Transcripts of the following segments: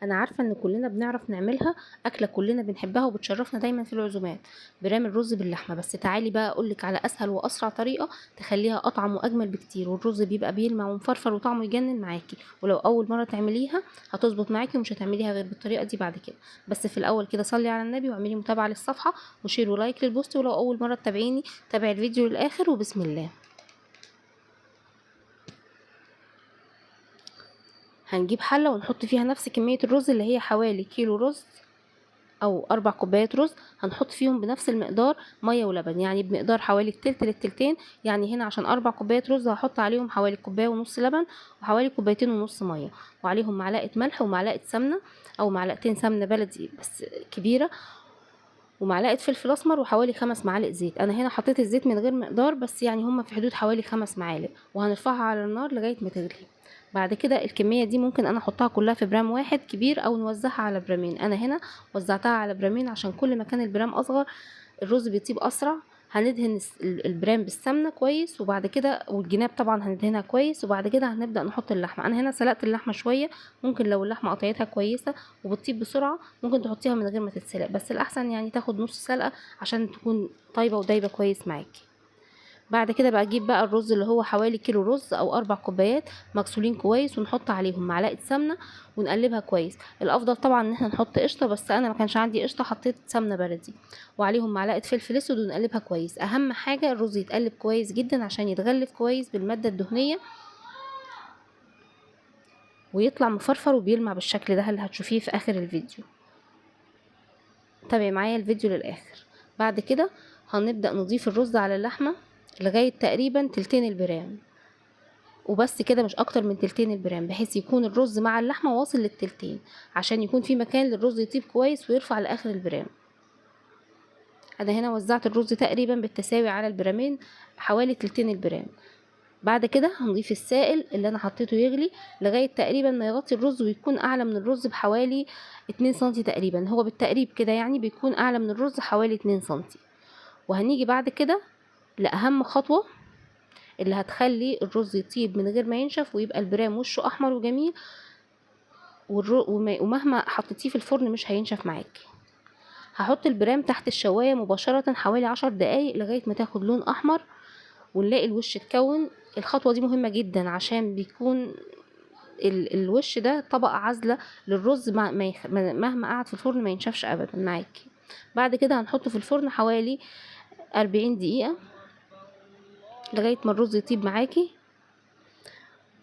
انا عارفه ان كلنا بنعرف نعملها، اكله كلنا بنحبها وبتشرفنا دايما في العزومات، برام الرز باللحمه. بس تعالي بقى اقولك على اسهل واسرع طريقه تخليها اطعم واجمل بكتير، والرز بيبقى بيلمع ومفرفر وطعمه يجنن معاكي. ولو اول مرة تعمليها هتظبط معاكي ومش هتعمليها غير بالطريقة دي بعد كده. بس في الاول كده صلي على النبي واعملي متابعه للصفحه و share و like لل post، ولو اول مرة تتابعيني تابعي الفيديو للاخر، وبسم الله. هنجيب حله ونحط فيها نفس كمية الرز اللي هي حوالي كيلو رز او 4 كوبايات رز، هنحط فيهم بنفس المقدار مية ولبن، يعني بمقدار حوالي التلت للتلتين. يعني هنا عشان 4 كوبايات رز هحط عليهم حوالي كوباية ونص لبن وحوالي كوبايتين ونص مية، وعليهم معلقه ملح ومعلقة سمنه او معلقتين سمنه بلدي بس كبيرة، ومعلقة فلفل اسمر، وحوالي 5 معالق زيت. انا هنا حطيت الزيت من غير مقدار، بس يعني هما في حدود حوالي 5 معالق، وهنرفعها على النار لغاية ما تغلي. بعد كده الكمية دي ممكن انا احطها كلها في برام واحد كبير او نوزعها على برامين. انا هنا وزعتها على برامين عشان كل ما كان البرام اصغر الرز بيطيب اسرع. هندهن البرام بالسمنه كويس، وبعد كده والجناب طبعا هندهنها كويس، وبعد كده هنبدا نحط اللحمة. انا هنا سلقت اللحمة شوية، ممكن لو اللحمة قطعتها كويسة وبتطيب بسرعة ممكن تحطيها من غير ما تتسلق، بس الاحسن يعني تاخد نص سلقه عشان تكون طيبة ودايبه كويس معاكي. بعد كده بقى اجيب بقى الرز اللي هو حوالي كيلو رز او 4 كوبايات مغسولين كويس، ونحط عليهم معلقه سمنه ونقلبها كويس. الافضل طبعا ان احنا نحط قشطه، بس انا ما كانش عندي قشطه حطيت سمنه بلدي، وعليهم معلقه فلفل اسود ونقلبها كويس. اهم حاجة الرز يتقلب كويس جدا عشان يتغلف كويس بالماده الدهنية ويطلع مفرفر وبيلمع بالشكل ده اللي هتشوفيه في اخر الفيديو. تابعي معايا الفيديو للاخر. بعد كده هنبدا نضيف الرز على اللحمة لغاية تقريبا تلتين البرام، وبس كده، مش اكتر من تلتين البرام، بحيث يكون الرز مع اللحمة واصل للتلتين عشان يكون في مكان للرز يطيب كويس ويرفع لاخر البرام. انا هنا وزعت الرز تقريبا بالتساوي على البرامين حوالي تلتين البرام. بعد كده هنضيف السائل اللي انا حطيته يغلي لغاية تقريبا ما يغطي الرز ويكون اعلى من الرز بحوالي 2 سنتي تقريبا، هو بالتقريب كده يعني بيكون اعلى من الرز حوالي 2 سنتي. وهنيجي بعد كده لأهم خطوة اللي هتخلي الرز يطيب من غير ما ينشف ويبقى البرام وشه أحمر وجميل، ومهما حطيتيه في الفرن مش هينشف معاكي. هحط البرام تحت الشواية مباشرة حوالي 10 دقايق لغاية ما تاخد لون أحمر ونلاقي الوش اتكون. الخطوة دي مهمة جدا عشان بيكون الوش ده طبقة عازلة للرز، مهما قعد في الفرن ما ينشفش أبدا معاكي. بعد كده هنحطه في الفرن حوالي 40 دقيقة لغاية ما الرز يطيب معاكي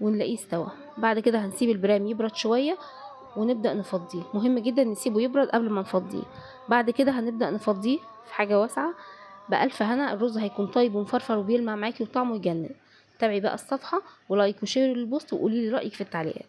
ونلاقيه استوى. بعد كده هنسيب البرام يبرد شوية ونبدأ نفضيه. مهم جدا نسيبه يبرد قبل ما نفضيه. بعد كده هنبدأ نفضيه في حاجة واسعة. بألف هنا الرز هيكون طيب ومفرفر وبيلمع معاكي وطعمه يجنن. تابعي بقى الصفحة و like و share لل post وقولي لي رأيك في التعليقات.